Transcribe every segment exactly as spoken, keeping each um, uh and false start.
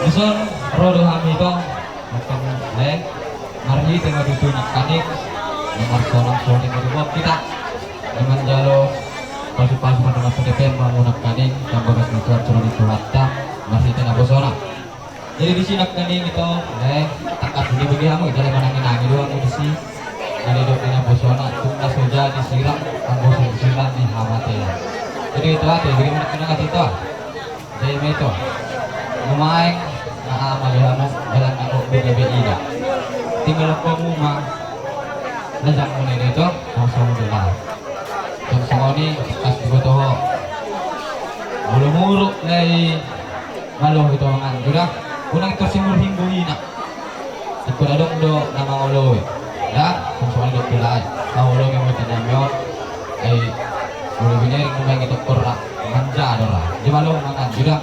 Dison ro do hami, tong, nangkaning, eh, marhite ma tutu nangkaning na marsonang songon i ma tutu hita na manjalo pasupasu ma tutu, na pasupasu ma hamu nangkaning sian bagas ni Tuhan, songon i Tuhanta, marhite naposona. Jadi disi nangkaning, ito, eh, tangkas do dibege hamu, jala manangi-nangi do hamu disi. Jadi dok di naposona, tung na so jadi sirang, anggo sirang ni hamatean. Jadi ito ate, bagaimana kena kasih, ito? Jadi ma ito, nuaeng na aha ma be hamu, jala na gok be gabe ida. Tinggal hamu ma lajangmuna i, ito, songon i do lah. Songon i, tangkas diboto ho. Molo muruk lai, malo ito mangan, sudah. Unang ito simurhing bohina. Ingkon adong do na mangoloi. Dah, songon i do, pulai. Mangoloi ma ito nami on. Ai, molo binering nuaeng ito, ingkon ra manja do ra. Jadi malo mangan, sudah.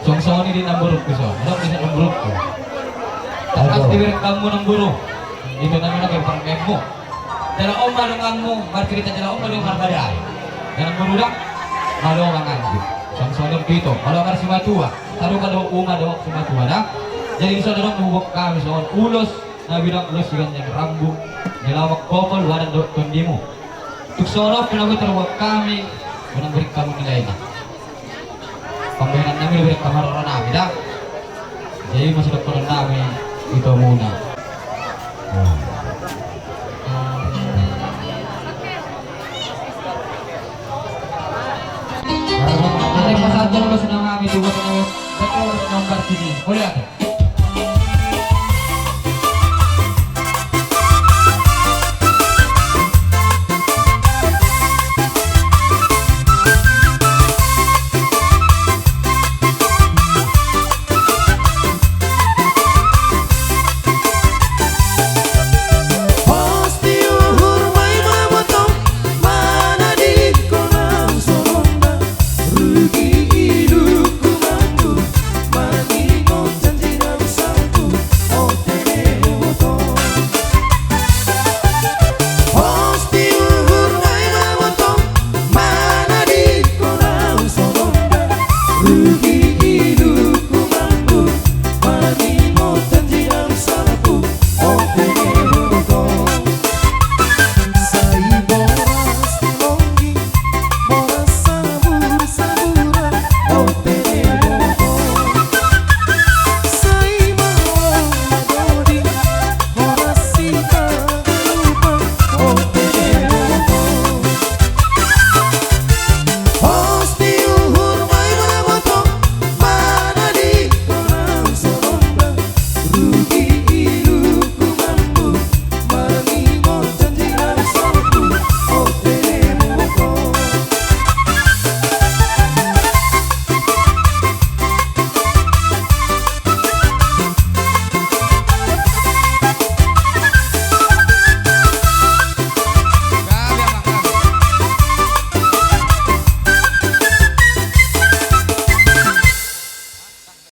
Songon i di namborungku, so. Adong di namborungku. Tangkas dibereng hamu namboru. Ito nami on, gabe parmaenmu. Jala on ma donganmu marcarita, jala on ma dongan marbadai. Jala namboru, da, malo mangan. Songon i do, ito, malo marsimatua. Taruka do uma dohot simatua, da. Jadi dison adong do huboan hami songon ulos na bidang, ulos siganjang rambu, na laho mangkopol badan dohot tondimu. Tung songon on pe na boi tarbuat hami, unang bereng hamu nilaina. Pambahenan nami do, bereng hamu haroro nami, da. Jadi masidohonon nami itomuna. Ari pasahat ulos nami tu boru nami, pasahat ulos nami martini. Mauliate.